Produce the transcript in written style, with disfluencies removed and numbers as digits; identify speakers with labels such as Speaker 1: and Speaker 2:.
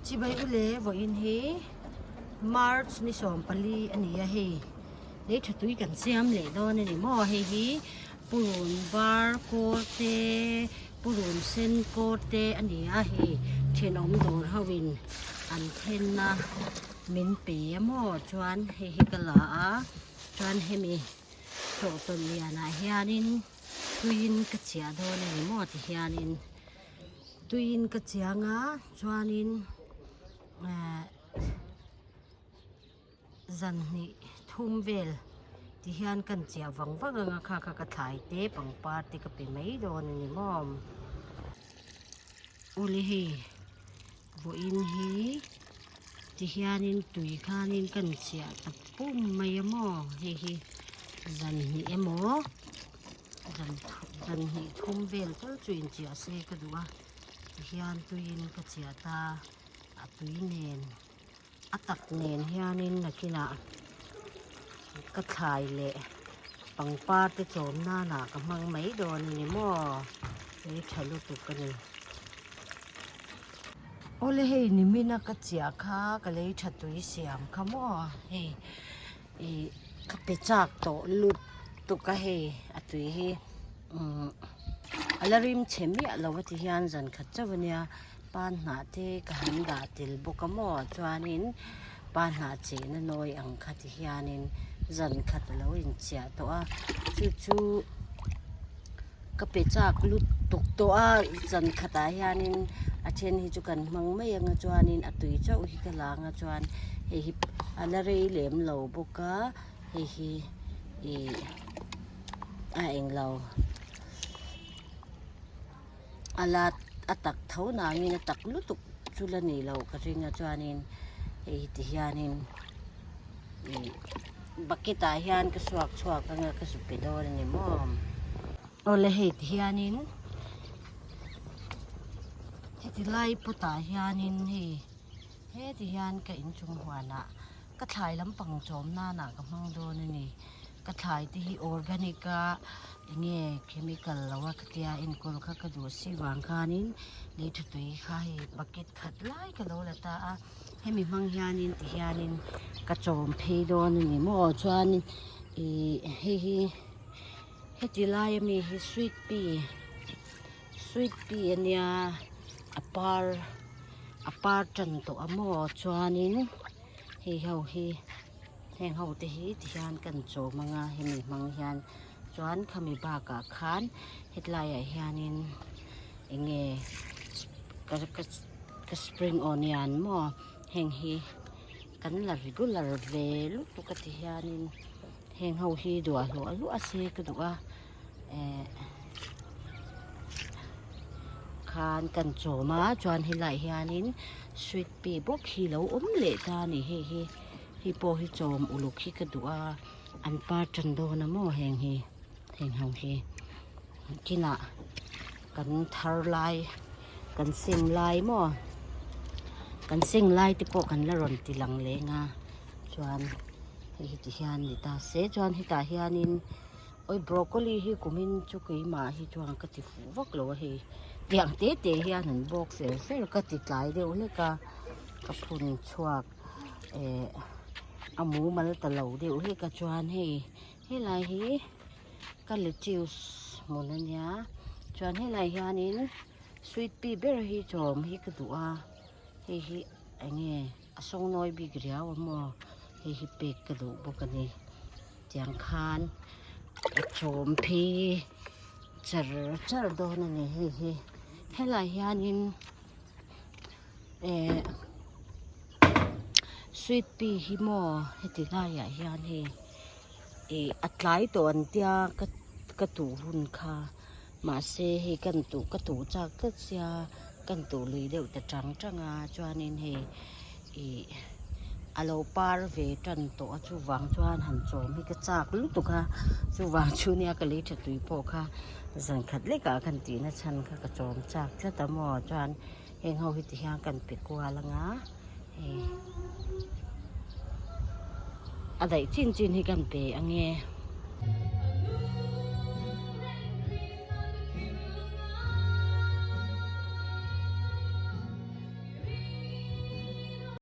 Speaker 1: Chibai u le vawiin hi March ni 14 a ni a hei lei tha tui kan siam leh dawn a ni maw hei hi purun var kawl te purun sen kawl te a ni a hei thenawm dawr ho in an then a min pe a maw chuan hei hi ka la a chuan hemi chawhtawlh lianah hianin tuiin ka chiah dawn a ni maw tihianin tuiin ka chiang a chuanin ehh zan hnih thum vel tihian kan chiah vang vang ang a kha kha ka thlai te pangpar te ka pe mai dawn a ni maw awle hei vawiin hi tihianin tui khanin kan chiah ta pum mai a maw hei hi zan hnih emaw zan zan hnih thum vel tal chu inchiah se ka duh a tihian tuiin ka chiah ta a tui nen a tak nen hianin nakinah ka thlai leh pangpar te chawm nanah ka hmang mai dawn a ni maw hei tha lutuk a ni. Awle hei nimina ka chiah kha ka lei tha tui siam kha maw hei ih ka pe chak tawh lutuk a hei a tui hi umm a la rim chhe miah lo a ti hian zan khat chauh a nia pan hnah te ka han dah tel bawk a maw chuanin pan hnah chehna nawi ang kha ti hianin zan khat a lo inchiah tawh a chu chu ka pe chak lutuk tawh a zan khatah hianin a then hi chu kan hmang mai anga chuanin a tui chauh hi ka la anga chuan hei hi a la rei lem lo bawk a hei hi ih a englo a la a tak tho nangin a tak lutuk chu la ni lo ka ring a chuanin hei hi ti hianin ih bucket ah hian ka suak chhuak anga ka zu pe dawn a ni maw awle hei ti hianin heti lai pot ah hianin hei heti hian ka inchung huanah ka thlai lampang chawm nanah ka hmang dawn a ni. Ka thlai te hi organic a enge chemical lo a ka tia enkawl kha ka duh si vang khanin lei tha tui kha hei bucket khat lai ka lo la ta a hemi hmang hianin ti hianin ka chawm phei dawn a ni maw chuanin ih hei hi heti lai ami hi sweet pea sweet pea ania a par a par tan tawh a maw chuanin hei ho hi. Heng ho te hi tihian kan chawm anga hemi hmang hian chuan khami bakah khan hetlaiah hianin enge ka spring onion maw heng hi kan la regular ve lutuk a ti hianin heng ho hi duah hluah hluah se ka duh a eh khan kan chawm a chuan helaiah hianin sweet pea bawk hi lo awm leh ta a ni hei hi. Hei pawh hi chawm uluk hi ka duh a an par tan dawn a maw heng hi heng ho hi kinah kan thar lai kan seng lai maw kan seng lai te pawh kan la rawn ti lang leng a chuan hei hi ti hian ni ta se chuan hetah hianin awi broccoli hi kumin chu keimah hi chuan ka ti fuh vak lo a hei tiang te te hian an bawk fer fer ka ti tlai deuh hlek a ka phun chhuak. eh a mumal ta lo deuh hlek a chuan hei helai hi ka lettuce hmun a nia chuan helai hianin sweet pea ber hi chawm hi ka duh a hei hi eng nge a sawngnawi bik riau a maw hei hi pek ka duh bawk a ni tiang khan a chawm phei char char dawn a ni hei hi helai hianin. Eh sweet pea hi maw heti laiah hian hei ih a tlai tawh an tia ka ka tuh hun kha mahse hei kan tuh ka tuh chak tlat sia kan tuh lui deuh ta tang tang a chuanin hei ih a lo par ve tan tawh a chuvang chuan han chawm hi ka chak lutuk a chuvang chu nia ka lei tha tui pawh kha zan khat lekah khan tihna chhan kha ka chawm chak tlat a maw chuan. Heng ho hi ti hian kan pe kual anga hei a daih chin chin hi kan pe ange.